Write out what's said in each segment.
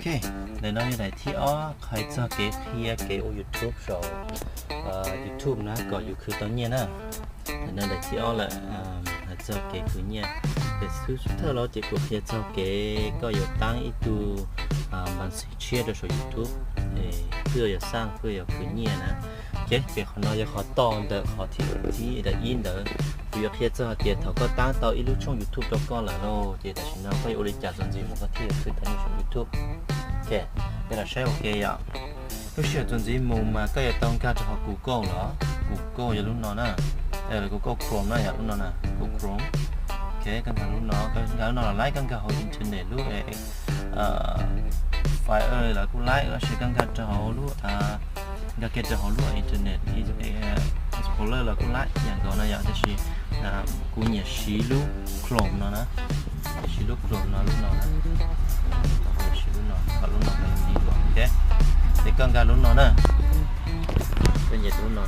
Ok, ntawm no yog daim thib ob hais txog kev qhia kev ua YouTube saum YouTube na kom yus khwv tau nyiaj na. Ntawm no daim thib ob lawm, hais txog kev khwv nyiaj. Ces xub thawj los ces kuv qhia txog kev koj yuav taab ib tug npas xis tshiab rau saum YouTube, twb yuav xaj twb yuav khwv nyiaj na. Ces qhov no yog qhov toj ntawm qhov thib ib ntawd. Kuv yuav qhia txog hais tias thaum koj taab tau ib lub tshooj YouTube rau koj lawm lauj, ces tam sim no koj yuav ua li cas txuas ntxiv mus koj thiaj yuav khwv tau nyiaj saum YouTube. Ok, peb los saib ua ke yom. Lub sij hawm txuas ntxiv mus mas koj yuav tau nkag rau hauv Google los, Google yog lub no na, Google Chrome na, yog lub no na, Google Chrome. Ok, koj nkag lub no, koj nkag lub no los laib, koj nkag hauv internet lub Fire los kuj laib, los sis koj nkag rau hauv lub, nkag kiag rau hauv lub internet Explorer los kuj laib ib yam nkaus no yom, tab sis kuv nyiam siv lub Chrome no na, siv lub Chrome no, lub no na, siv lub no, kom lub no nqis dua. Ok, ces koj nkag lub no na, koj nyiam lub no.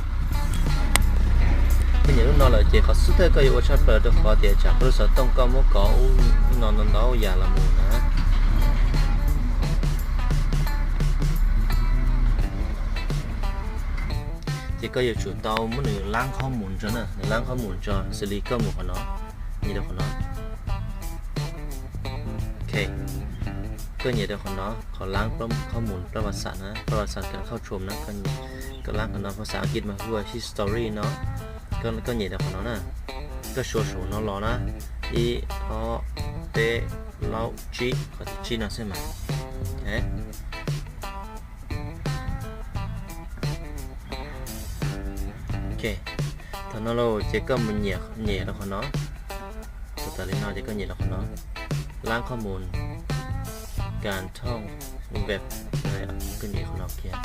Koj nyiam lub no lawm ces qhov xub thawj koj yuav ua tshaj plaws rau qhov tias tsam koj lub xov tooj koj muab kov ub no ntau ntau yam los mus na. Ces koj yuav tsum tau muab nws laab qhob mus tso na, nws laab qhob mus tso xws li koj mus qhov no, nyiam rau qhov no. Ok, koj nyiam rau qhov no, qhov laab qhob mus plab va xam na, plab va xam kas khauj tshum na, koj laab qhov no, phas xas Askiv mas hu ua history no. Koj nyiam rau qhov no na, koj xuas saum no los na, ib, ob, peb, plaub, tsib, qhov thib tsib no xwb mas. Ok, thaum no lauj ces koj mus nyiam rau qhov no. Thaum tawm li no ces koj nyiam rau qhov no, laab qhob mus, kas thooj, web, koj nyiam qhov no kiag.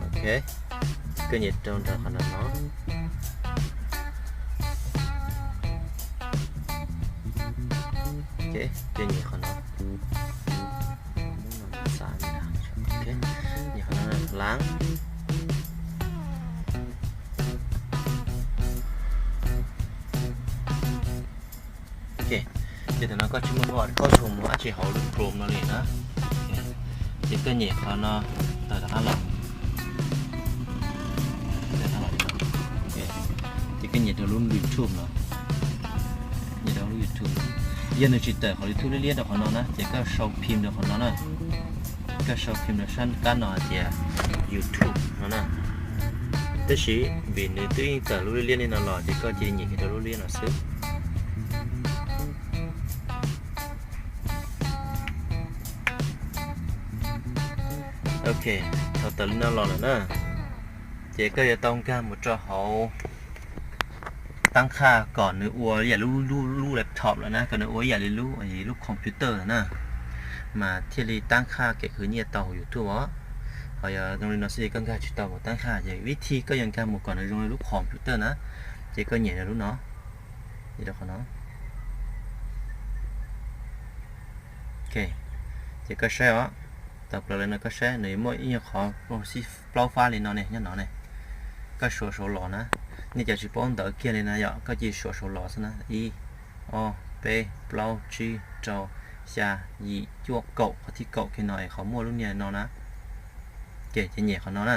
Ok, koj nyiam rau nram qhov no no. Ok, koj nyiam qhov no. Ok, nyiam qhov no, laab. Ok, ces thaum no koj tsis muaj qhov koj tshum mus dab tsi hauv lub Chrome no li na. Ces koj nyiam qhov no, tawm rov qab los. Ces koj nyiam rau lub YouTube no, nyiam rau lub YouTube. Yog nws tsis tawm qhov YouTube liab liab rau qhov no na ces koj sau phim rau qhov no na. Koj sau phim rau sab qab no hais tias YouTube no na. Tab sis vim nws twb yeej tawm lub liab liab li no los ces koj cia li nyiam kiag rau lub liab no xwb. Ok, thaum tawm li no los lawm na, ces koj yuav tau nkag mus rau hauv taab qhaj kom nws ua ib yam lub, lub laptop lawm na, kom nws ua ib yam li lub, lub computer lawm na, mas thiaj li taab qhaj kev khwv nyiaj tau hauv YouTube os. Ho yog zoo li no xwb ces koj nkag tsis tau mus taab qhaj, ces vib thib koj yuav nkag mus kom nws zoo li lub computer na, ces koj nyiam rau lub no, nyiam rau qhov no. Ok, ces koj saib os, tawm plaws li no koj saib nws muaj ib nyuag qhov plaub fab li no ne, nyob no ne. Koj xuas saud los na, nej cov tsis paub ntawv kiag li na yom, koj cia li xuas saud los xwb na, ib, ob, peb, plaub, tsib, rau, xya, yim, cuaj, kaum, qhov thib kaum kiag no es qhov muaj lub niag no na. Ces, ces nyiam qhov no na.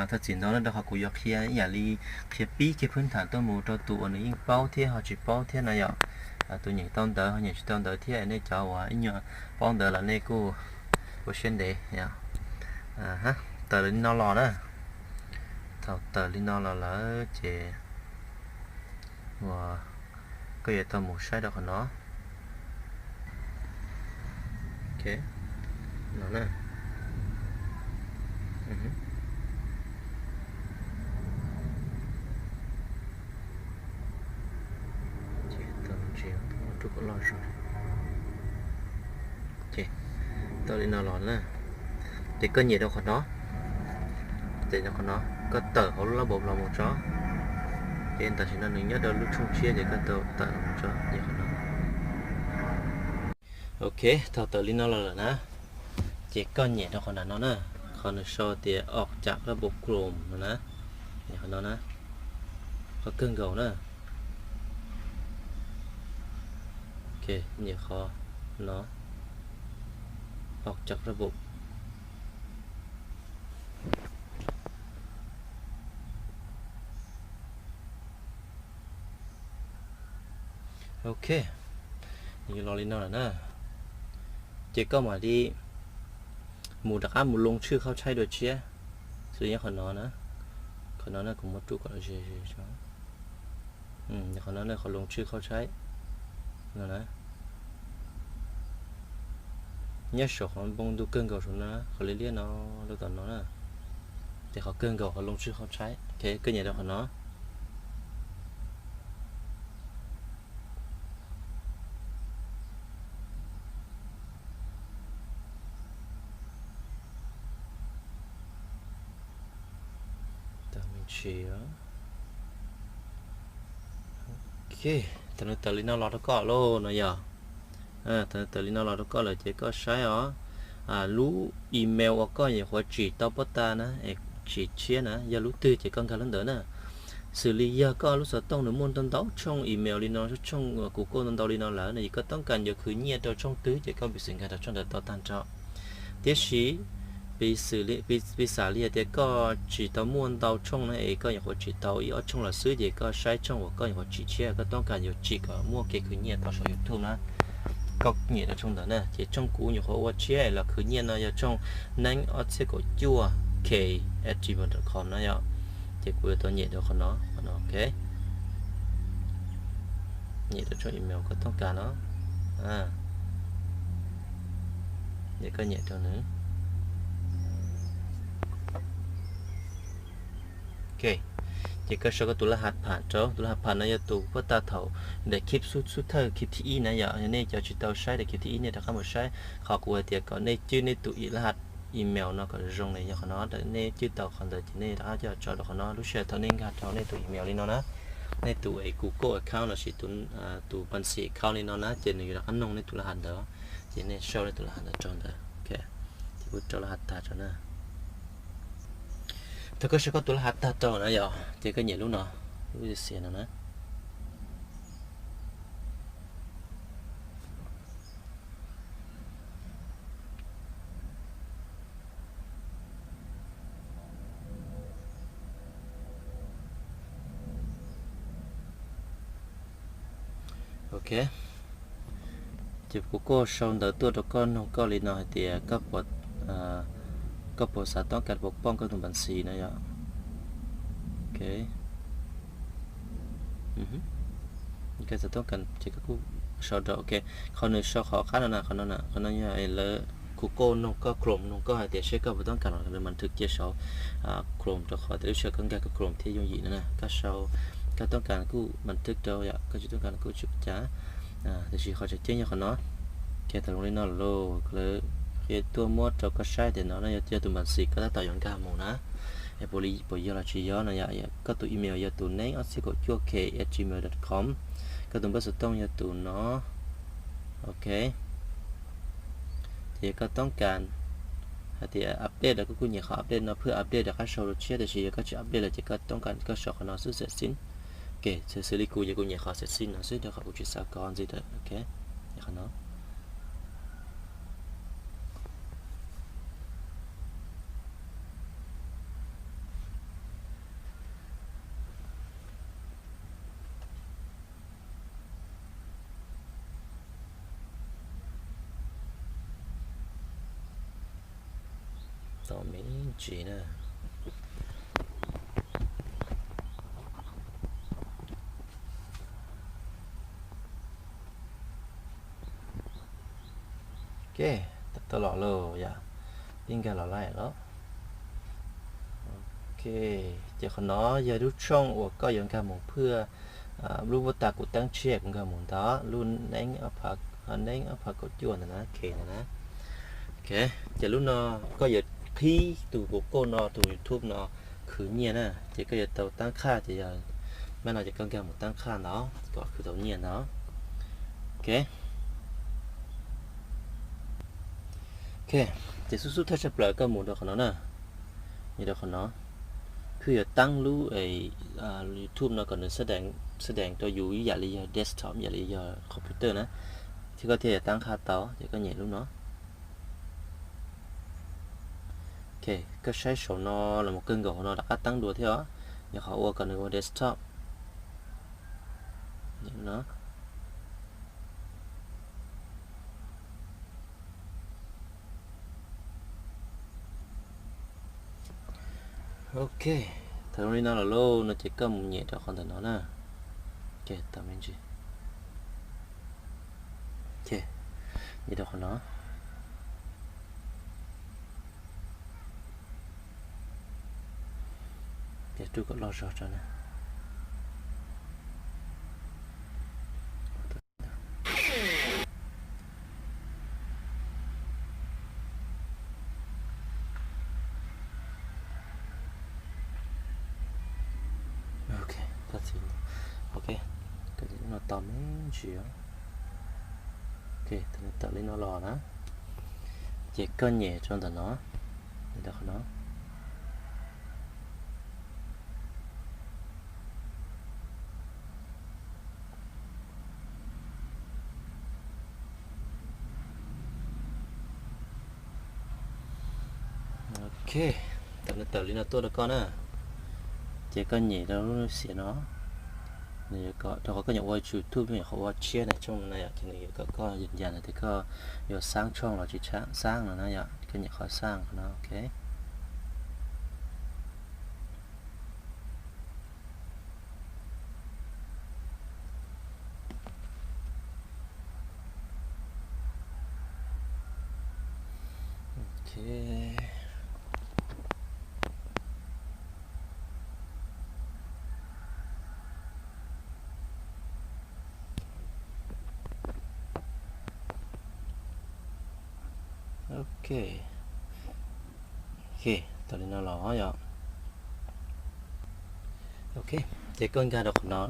Thov txim ntau rau qhov kuv yuav qhia ib yam li qhia pib kiag phwb tham tuaj mus rau tus uas nws yeej paub thiab ho tsis paub thiab na yom. Tus nyeem tau ntawv ho nyeem tsis tau ntawv thiab, nej cov uas ib nyuag paub ntawv los nej kuj ua siab ntev. Tawm li no los na, thaum tawm li no los lawm ces uas koj yuav tau mus saib rau qhov no. Ok, no na. Ces tau ntsis rub kom loj zog. Ces tau li no los na, ces koj nyiam rau qhov no, ces rau qhov no koj tawm hauv lub lab npaum los mus tso. Ces tam sim no nws nyob rau lub tshooj tshiab ces koj tau tawm los mus tso, nyiam qhov no. Ok, thaum tawm li no los lawm na, ces koj nyiam rau qhov nram no na. Qhov nws sau tias ob cam rab npum Chrome no na, qhov no na, qhov kawg nkaus na. Nyem qhov no, ob cam rab npum. Ok, yuav los li no lawm na, ces koj mam li mus rov qab mus loo tshwj qhov tshaib dua tshiab. Xws li nyob qhov no na, qhov no na kuv muab rub kom ze ze, qhov no na qhov loo tshwj qhov tshaib no na. Nyob saum qhov npoo ntuj kawg nkaus saum no, qhov liab liab no, lub tom no na, ces qhov kawg nkaus qhov loo tshwj qhov tshaib, ok, koj nyem rau qhov no. Tau me ntsis, ok, thaum nws tawm li no los rau koj lauj no yog, thaum nws tawm li no los rau koj lawm ces koj saib os, lub email uas koj nyuam qhuav tsim tau pob tas na, es tsim tshiab na, yog lub twg ces koj nkag lub ntawd na. Xws li yog koj lub xov tooj nws muaj ntau ntau tshooj email li no, tshooj Google ntau ntau li no lawm no, yog koj toob kas yuav khwv nyiaj rau tshooj twg ces koj piv xam nkag rau tshooj ntawd tau tag nrho. Tiam sis piv xam li hais tias koj tsis tau muaj ntau tshooj na, es koj nyuam qhuav tsim tau ib ob tshooj los xwb ces koj saib tshooj uas koj nyuam qhuav tsim tshiab, koj toob kas yuav tsim kom muaj kev khwv nyiaj tau saum YouTube na, koj nyem rau tshooj ntawd na. Ces tshooj kuv nyuam qhuav ua tshiab los khwv nyiaj no yog tshooj neeb ob txhiab kaum cuaj k at gmail dot com no yom. Ces kuv yuav tau nyem rau qhov no, ok, nyem rau tshooj email koj toob kas no, es koj nyem rau nws. Ok, ces koj sau koj tus laj has pham rau, tus laj has pham no yog tus pob tas thaum ntawm khib xub thawj, khib thib ib na yom. Yog nej cov tsis tau saib daim khib thib ib nej rov qab mus saib, qhov kuv hais tias kom nej cwb nej tus laj has email no kom zoo na, yog qhov no nej cwb tau qhov ntawd ces nej rov qab coj tso rau qhov no. Lub sij hawm thaum nej nkag rau nej tus email li no na, nej tus Google account lossis tus Bubble account li no na, ces nws yuav rov qab noog nej tus laj has ntawd, ces nej sau nej tus laj has ntawd rau ntawd. Ok, ces kuv rau laj has tag rau na. Thaum koj sau koj tus laj has tag rau na yom, ces koj nyem lub no, lub xiav no na. Ok, ces kuv kuj sau ntawv tuaj rau koj, noog koj li no hais tias koj puas xav toob kas puas poob koj tus npav xis no yom. Ok, koj xav toob kas ces koj kuj sau rau. Ok, qhov nws sau qhov qab no na, qhov no na, qhov no yog lawv, kuv kuj noog koj Chrome, noog koj hais tias seb koj puas toob kas los nws npav thwm cia saum Chrome rau qhov tias lub sij hawm koj nkag koj Chrome thiaj yooj yim no na. Koj sau, koj toob kas kuj npav thwm rau yom, koj tsis toob kas kuj tsis ua cas. Tiam sis qhov tseem ceeb yog qhov no. Ok, thaum zoo li no lawm, lawv qhia tuaj muab rau koj saib tias no yog tus npav xis koj tab tom yuav nkag mus na, es puas yog los tsis yog no yom. Koj tus email yog tus neeb ob txhiab kaum cuaj k at gmail dot com, koj tus npawb xov tooj yog tus no. Ok, ces yog koj toob kas hais tias update los koj kuj nyem qhov update no, phwj update rov qab sau dua tshiab, tiam sis yog koj tsis update lawm ces koj toob kas koj sau qhov no xwb xwb xwb. Ok, xws li kuv ces kuv nyem qhov xwb xwb no xwb rau qhov kuv tsis xav kov ntxiv lawm. Ok, qhov no. Tos me ntsis na. Ok, tau los lawm yom, pib nkag los lawm los. Ok, ces qhov no yog lub tshooj uas koj yuav nkag mus phwj lub pob tas kuv teeb tshiab kuv nkag mus ntawd, lub neeb, neeb ob phav kaum cuaj ntawd na, k ntawd na. Ok, ces lub no koj yuav qhib tus Google no, tus YouTube no khwv nyiaj na, ces koj yuav tau tab qhaj, ces yog maj no ces koj nkag mus tab qhaj ntawd kom khwv tau nyiaj ntawd. Ok, ok, ces xub xub thawj tshaj plaws koj mus rau qhov no na. Nyem rau qhov no, kuj yuav taab lub YouTube no kom nws xab dees rau yus ib yam li yog desktop, ib yam li yog computer na, thiab koj thiaj yuav taab qha tau. Ces koj nyem lub no. Ok, koj saib saum no los mus kawg nkaus hauv no rov qab taab dua thiab os, yog qhov ua kom nws ua desktop. Ok, thaum li no los lauj no ces koj mus nyem rau qhov ntawm no na. Ok, tau me ntsis. Ok, nyem rau qhov no. Ces rub kom loj zog tso na. Ok, ok, no tau me ntsis. Ok, thaum nws tawm li no los na, ces koj nyem rau ntawm no, nyem rau qhov no. Ok, thaum nws tawm li no tuaj rau koj na, ces koj nyem rau lub xiav no, nws yuav kom rau qhov koj nyuam ua YouTube, nyuam qhuav ua tshiab na, tshooj no yom, ces nws yuav kom koj yam yam no tias koj yuav xaab tshooj los tsis xaab no na yom, koj nyem qhov xaab qhov no, ok. Ok. Ok. Ok, tau li no los yom. Ok, ces koj nkag rau qhov no,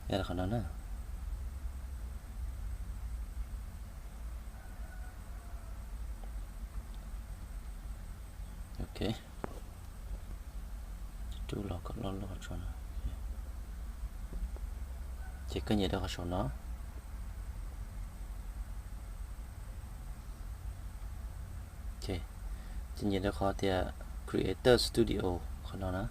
nkag rau qhov no na. Ok. Rub los kom loj loj tso no. Ces koj nyem rau qhov saum no. Ces nyem rau qhov tias Creator Studio qhov no na.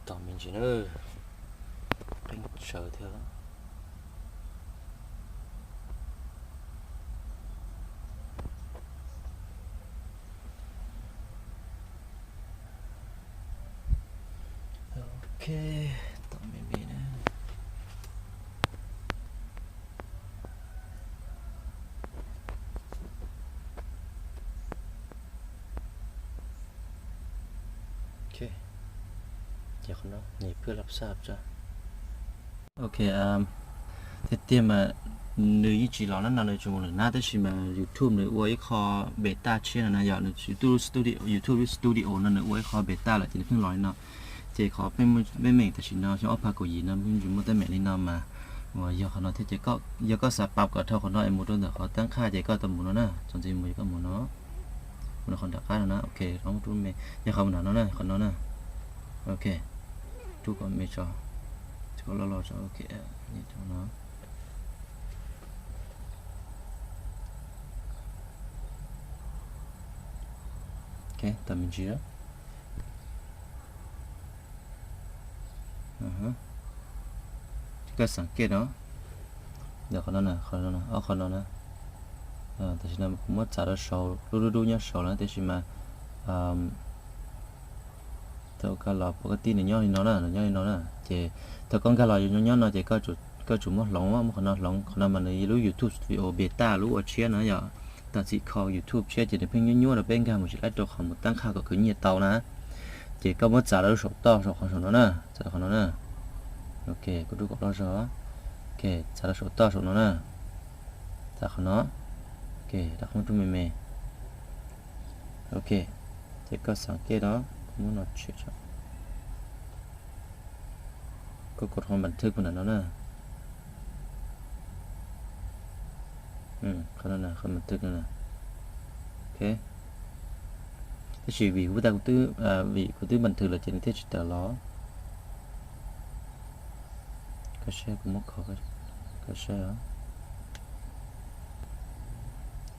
Tos me ntsis na, qeeb tsawv thiab. Ok, tos me me na. Ok, ces qhov no nws pheej lab xab tso. Ok, tiag tiag mas nws yeej tsis los na no, nws tsuas mus lawm na, tab sis mas YouTube nws ua ib qho beta tshiab no na yom, nws YouTube, YouTube Studio no nws ua ib qho beta lawm ces nws pheej los li no. Ces qhov peb meem tam sim no xyoo ob phav kaum yim no pheej tsis muaj teeb meem li no mas, uas yog qhov no thiab ces yog koj xav pab kom dhau qhov no es mus rau ntawm qhov tab qhaj ces koj tau mus no na, txuas ntxiv mus yog koj mus no, mus rau qhov nram qab no na, ok, rov mus rub me, yog qhov nram no na, qhov no na, ok, rub kom me tso, rub kom loj loj tso, ok, no. Ok, tau me ntsis. Koj xav ke no, ntawm qhov no na, qhov no, ob qhov no na. Tam sim no kuv muab txav rau saud, lub dub dub nyob saud na, tiam sis mas thaum koj los pov koj tij nws nyob li no na, nws nyob li no na, ces thaum koj nkag los nyob no ces koj tsum muab hloov, muab qhov no hloov, qhov no mas nws lub YouTube Studio beta lub ua tshiab no yom, tam sim kho YouTube tshiab ces nws pheej nyuaj nyuaj rau peb nkag mus tsis laib rau qhov mus tab qhaj kom khwv nyiaj tau na. Ces koj muab txav rau lub saum toj saum qhov saum no na, txav rau qhov no na. Ok, kuv rub kom loj zog. Ok, txav rau saum toj saum no na. Txav qhov no. Ok, rov qab rub me me. Ok, ces koj xav ke no, muab no tshem tso. Koj kov qhov npas thwb puag nram no na. Qhov no, qhov npaj twg no. Ok, tab sis vim kuv twb, vim kuv twb npaj twg lawm ces nws thiaj tsis tawm los. Koj saib, kuv muab kho koj saib os.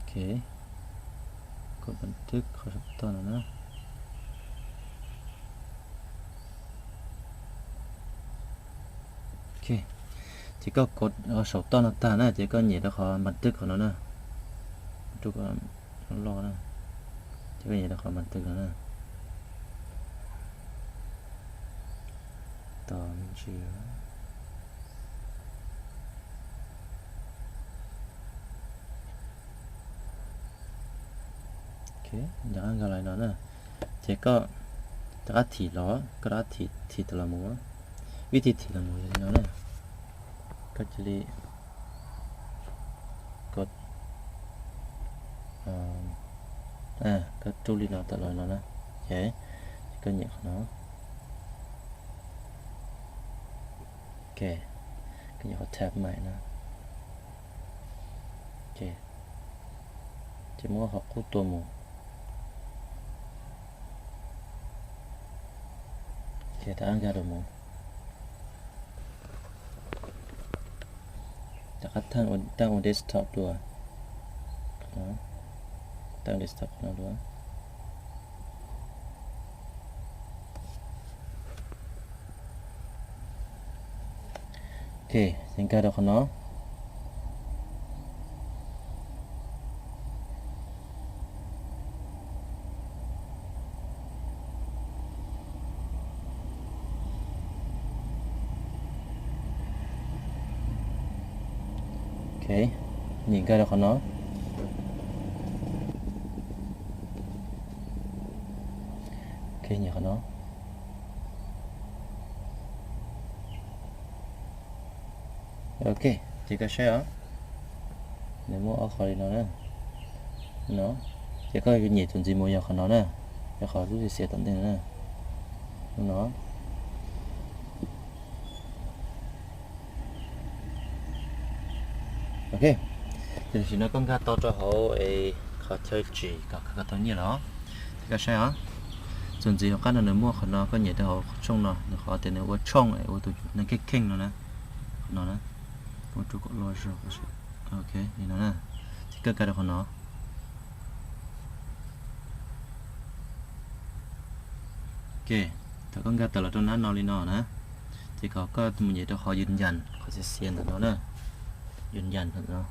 Ok, koj npaj twg qhov saum toj no na. Ok, ces koj kov saum toj no tag na ces koj nyem rau qhov npaj twg qhov no na. Rau loj na, ces koj nyem rau qhov npaj twg no na. Tos me ntsis. Rov qab nkag los no na, ces koj rov qab thim los, koj rov qab thim, thim tawm los mus. Vib thim thim los mus yog li no na. Koj cia li, koj, koj rub li no tawm los no na. Ok, ces koj nyem qhov no. Ok, koj nyem qhov tab maim no. Ok, ces muab qhov qub tua mus. Ok, rov qab nkag los mus. Rov qab tab ua desktop dua. Tab ua desktop qhov no dua. Ok, ces nkag rau qhov no. Ok, nyem nkag rau qhov no. Ok, nyem qhov no. Ok, ces koj saib os, nws muaj ob qhov li no na. No, ces koj nyem txuas ntxiv mus yog qhov no na, yog qhov lub xiav xiav tom ntej no na. Lub no. Ok, ces tam sim no koj nkag tau rau hauv es qhov chaw tsim kom koj tau nyiaj los. Ces koj saib os, txuas ntxiv hauv qab no nws muaj qhov no, koj nyem rau hauv qhov tshooj no, nws qhov tias nws ua tshooj es ua tus neeg kheej kheej no na. Qhov no na, ua rau kom loj zog. Ok, li no na, ces koj nkag rau qhov no. Ok, thaum koj nkag tawm los rau nab no li no na, ces kom koj mus nyem rau qhov yws nyas, qhov xiav xiav ntawm no na, yws nyas ntawm no.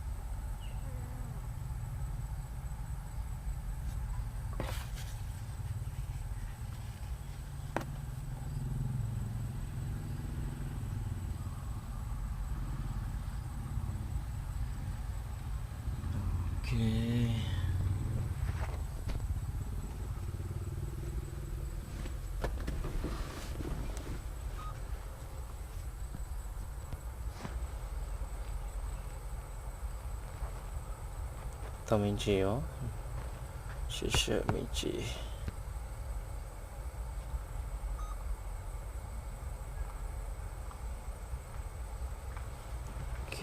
Ok. Tau me ntsis os, sim sawm me ntsis. Ok.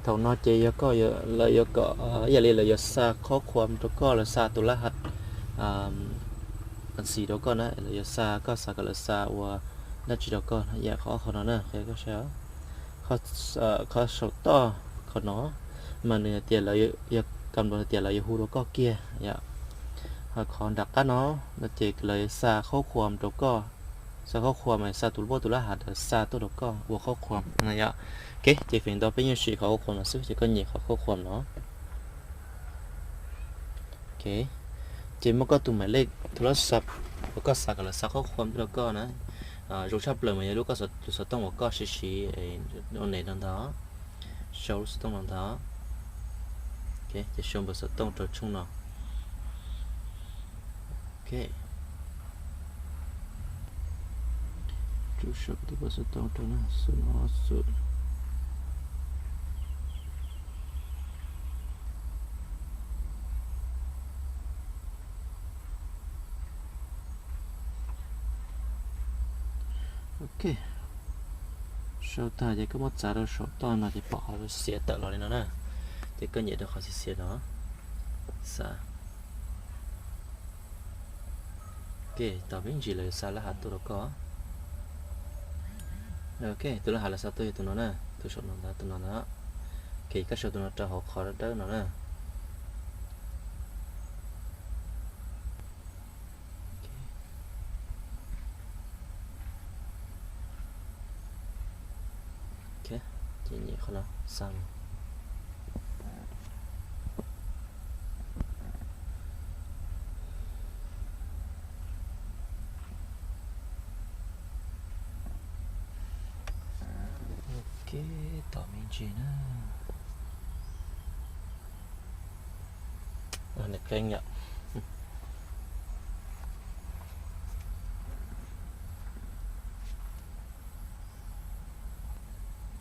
Thaum no ces yog koj, lawv yuav kom, ib yam li lawv yuav xa khaub khuam rau koj, lawv xa tus lab has, a, xis rau koj na, lawv yuav xa koj, xav kom lawv xa ua dab tsi rau koj na, yam qhov, qhov no na, qhia koj saib. Qhov saum toj qhov no mas nws hais tias lawv, yog kam nplas hais tias lawv yuav hu rau koj kiag yom. Ho qhov nram qab no no ces lawv xa khaub khuam rau koj, xa khaub khuam mas xa tus lab, tus lab has xa tuaj rau koj ua khaub khuam na yom. Ok, ces feem ntau peb yeej siv qhov khaub khuam no xwb, ces koj nyem qhov khaub khuam no. Ok, ces muab koj tus maim lej tus lab xas uas koj xav kom lawv xa khaub khuam tuaj rau koj na. Zoo tshaj plaws mas yog lub, tus xov tooj uas koj siv siv ua ntej no ntag, sau lub xov tooj no ntag. Ok, ces sau npawb xov tooj rau tshooj no. Ok, sau tus npawb xov tooj rau na, xum ob xum. Ok, sau tag ces koj muab txav rau saum toj no ces pom qhov xiav tawm los li no na. Ces koj nyem rau qhov xiav xiav no, xav. Ok, tau me ntsis lawv xa laj hav tuaj rau koj. Ok, tus laj hav lawv xa tuaj yog tus no na, tus saum no ntawd, tus no ntawd. Ok, koj sau tus no rau hauv qhov dawb dawb no na. Ces nyem qhov no xa mus. Ok, tos me ntsis na. Nws keeb yom.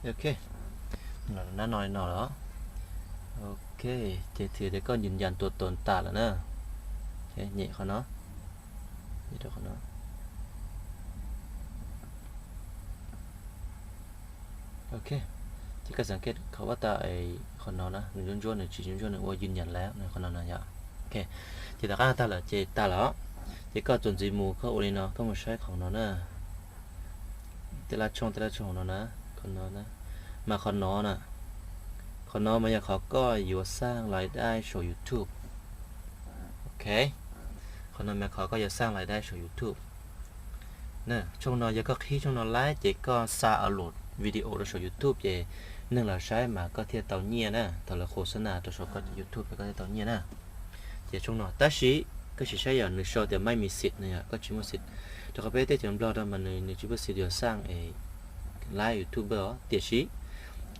Ok, nab no li no lawm. Ok, ces thiaj tias koj yws yas tua tau tas lawm na. Nyem qhov no, nyem rau qhov no. Ok, ces koj xav ke qhov ua tas qhov no na, nws ntsuab ntsuab nws tsis ntsuab ntsuab nws ua yws yas lawm qhov no na yom. Ok, ces tom qab tag lawm ces tas lawm. Ces koj txuas ntxiv mus koj ua li no, koj mus saib qhov no na. Tej lab tshooj, tej lab tshooj no na, qhov no na. Mas qhov no na, qhov no mas yog qhov koj yuav xaj lais dai saum YouTube. Ok, qhov no mas qhov koj yuav xaj lais dai saum YouTube. Tshooj no yog koj qhib tshooj no laib ces koj xa upload video rau saum YouTube ces neeg los saib mas koj thiaj tau nyiaj na. Thaum lawv khos xab nas rau saum koj YouTube koj thiaj tau nyiaj na. Ces tshooj no tab sis koj sim saib yog nws sau tias maiv mis xim no yog koj tsis muaj xim. Rau qhov peb teb chaws Nplog rau mas nws tsis muaj xim yuav xaj es laib YouTube os. Tiam sis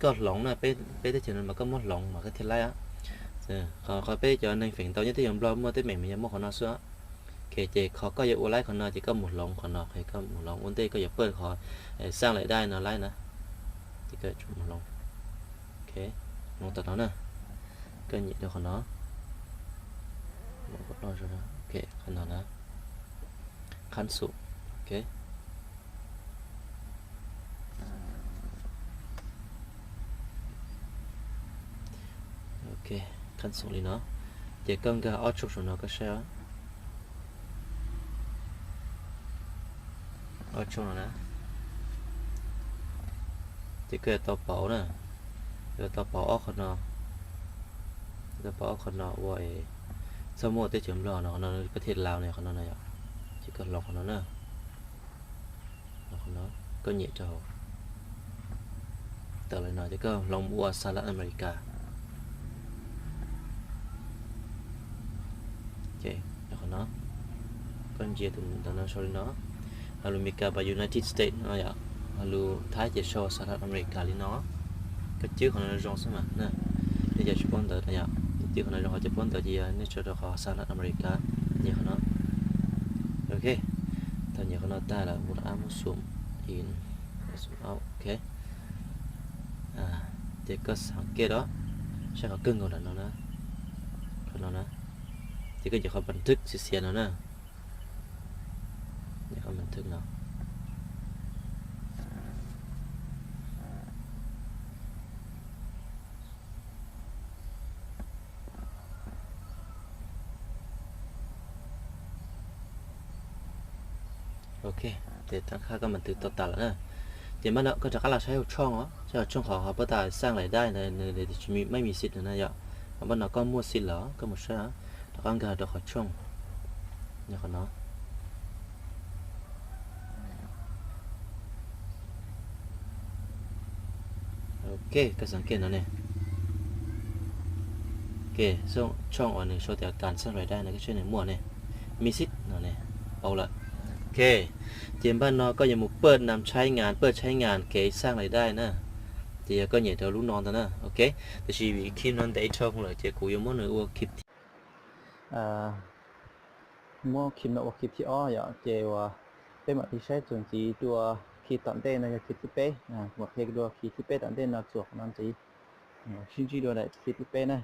koj hloov na, peb teb chaws no mas koj muab hloov mas koj thiaj laib. Qhov peb cov neeg feem ntau nyob teb chaws Nplog muaj teeb meem mas yog muaj qhov no xwb. Ok, ces qhov koj yuav ua laib qhov no ces koj mus hloov qhov no, koj mus hloov ua ntej koj yuav paj qhov xaj lais dai no laib na. Ces koj mus hloov, hloov tom no na, koj nyem rau qhov no. Ok, qhov no na, cancel. Ok. Ok, cancel li no. Ces koj nkag ob tshooj saum no koj saib. Ob tshooj no na. Ces koj yuav tau pauv na, yuav tau pauv ob qhov no, yuav tau pauv ob qhov no ua es txhob muaj teb chaws Nplog no, qhov no peb thiaj laus ne, qhov no no yom. Ces koj hloov qhov no na. Qhov no, koj nyem rau, tawm li no ces koj hloov mus ua Xas Las Amelikas. Qhov no, koj ntsia tus ntawm no sau li no, ho lus Amelikas mas United States no yom, ho lus Thaib ces sau Xas Las Amelikas li no. Koj cwb qhov no zoo xwb mas na, nej cov tsis paub ntawv no yom, cwb qhov no zoo, ho cov paub ntawv ces yog nej tso rau qhov Xas Las Amelikas, nyem qhov no. Ok, thaum nyem qhov no tag lawm mus rau ab mus xum in, xum out, ok. Ces koj xav ke los, saib qhov kawg nkaus ntawm no na, qhov no na, ces koj nyem qhov npas thwb xiav xiav no na, nyem qhov npas thwb no. Ok, ces tab khab koj mas twv tau tas lawm na. Ces npaj no koj rov qab los saib hauv tshooj os, saib hauv tshooj qhov ho puab tas xaj lais dai ntawd nws tsis maiv mis xim no na yom. Ho npaj no koj muaj xim lawm koj mus saib, rov qab nkag rau qhov tshooj, qhov no. Ok, koj xav ke no ne. Ok, tshooj uas nws sau tias kas xaj lais dai no koj saib nws muaj ne, mis xim no ne, paub lawm. Ok, ces npaj no koj yuav mus paj nam tshaib ngas, paj tshaib ngas kev xaj lais dai na. Ces yog koj nyem rau lub no ntawd na. Ok, tiam sis vim khib no ntev dhau lawm ces kuv yuav muab nws ua khib thib, muab khib no ua khib thib ob yom, ces uas peb mam li saib txuas ntxiv dua khib tom ntej no yog khib thib peb. Kuv mam qhia dua khib thib peb tom ntej no txuas qhov no ntxiv. Sib ntsib dua daim khib thib peb na.